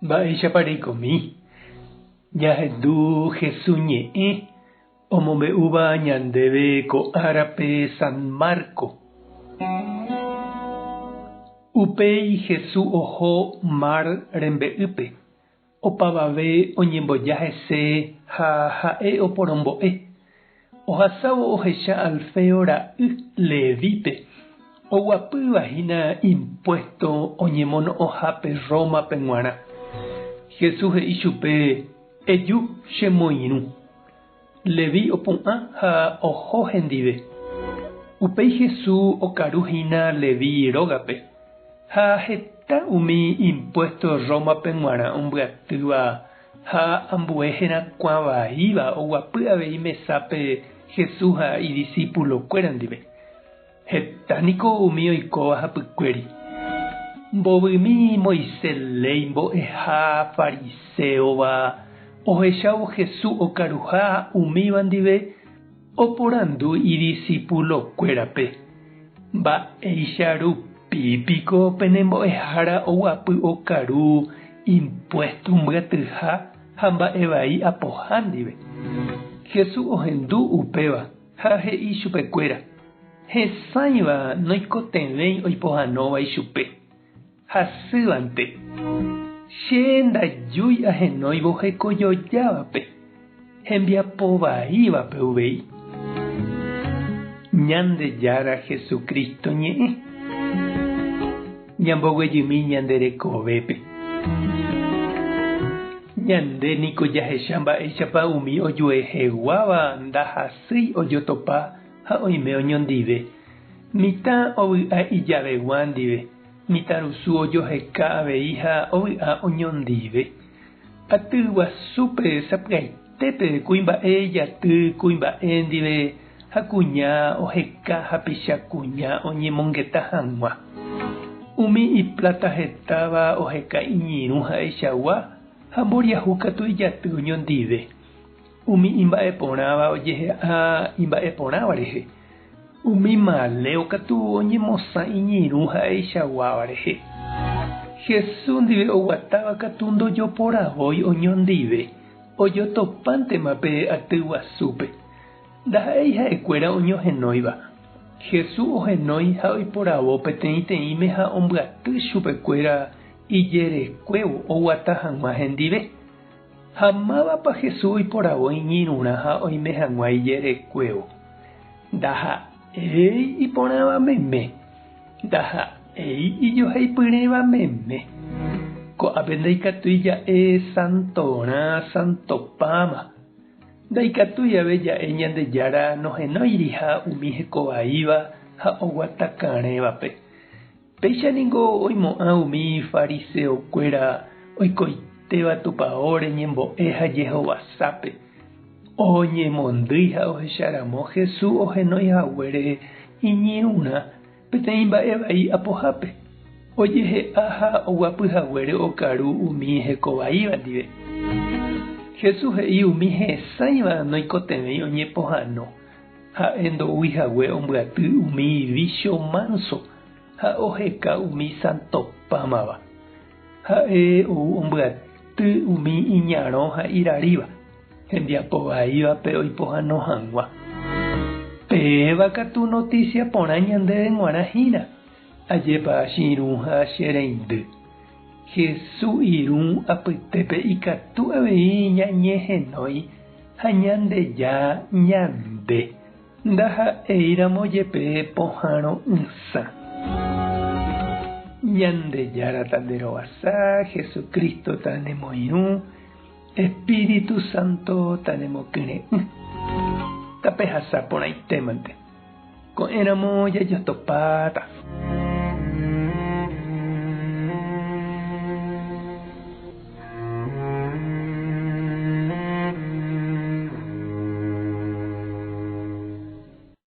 Mba'éichapa reikomi? Ñahendu Hesu ñe'ẽ omombe'úva ñandéve ko árape San Marco. Upéi Hesu oho mar rembe'ýpe, opavave oñemboja hese ha ha'e oporombo'e. Ohasávo ohecha Alfeo ra'y Levípe, oguapýva hína impuésto oñemono'õhápe Rómape g̃uarã. Jesús he'i chupe, Eju che moirũ. Leví opu'ã ha oho hendive. Upéi Jesús okaru hína Leví rógape, ha heta umi impuésto Rómape g̃uarã ombyatýva Ha ambue herakuã vaíva oguapy avei mesápe Jesús ha idisípulokuéra ndive. Heta niko umi oikóva hapykuéri. Mbovymi Moisés léi mbo'eha fariséova ohechávo Jesús okaruha umíva ndive oporandu idisípulokuérape, Mba'éicha rupi piko pene mbo'ehára oguapy okaru impuésto mbyatyha ha mba'e vai apoha ndive? Jesús ohendu upéva ha he'i chupekuéra, Hesãiva noikotevẽi oipohãnóva ichupe, hasývante. Che ndajúi ahenóivo hekojojávape, hembiapo vaívape uvei. Ñandejára Jesucristo ñe'ẽ. Ñamboguejymi ñande rekovépe. Ñande niko jahecha mba'éichapa umi ojueheguáva ndahasýi ojotopa ha oime oñondive. Mitã ovy'a ijavegua ndive, mitãrusu ojoheka avei ha ovy'a oñondive. Aty guasúpe sapy'aitépe kuimba'e ijaty kuimba'e ndive ha kuña oheka hapicha kuña oñemongeta hag̃ua. Umi ipláta hetáva oheka iñirũ ha'eichagua ha mboriahu katu ijaty oñondive. Umi imba'eporãva ojehe'a imba'eporãva rehe. Umi maléo katu oñemosã iñirũ ha'eichaguáva rehe. Jesús ndive oguatáva katu ndojoporavói oñondive, ojotopántema pe aty guasúpe. Ndaha'éi ha'ekuéra oñohenóiva. Jesús ohenói ha oiporavo peteĩteĩme ha ombyaty chupekuéra ijerekuévo oguata hag̃ua hendive. Ha mávapa Jesús oiporavo iñirũrã ha oime hag̃ua ijerekuévo? Ndaha'éi iporãva meme, ndaha'éi ijoheipyrẽva meme. Ko'ápe ndaikatúi ja'e santorã, santopáma. Ndaikatúi ave ja'e Ñandejára nohenóiriha umi hekovaíva ha oguatakarẽvape. Péicha ningo oimo'ã umi fariseokuéra oikoitéva tupaóre ñembo'e ha jehovasápe. Oñemondýi ha ohecharamo Jesús ohenói haguére iñirũrã peteĩ mba'e vai apohápe, ojehe'a ha oguapy haguére okaru umi hekovaíva ndive. Jesús he'i umi hesãiva noikotevẽi oñepohãno. Ha'e ndoúi hague ombyaty umi vícho mánso ha oheka umi santopámava. Ha'e ou ombyaty umi iñarõ ha iraríva, hembiapo vaívape oipohãno hag̃ua. Péva katu notísia porã ñandéve g̃uarã hína, ajépa che irũ ha che reindy. Jesús irũ apytépe ikatu avei ñañehenói ha Ñandeja ñande, ndaha'éiramo jepe pohãro'ysã. Ñandejára tanderovasa, Jesucristo tanemoirũ, Espíritu Santo tanemokyre'ỹ. Tapehasa porãitémante. Ko'ẽramo jajotopáta.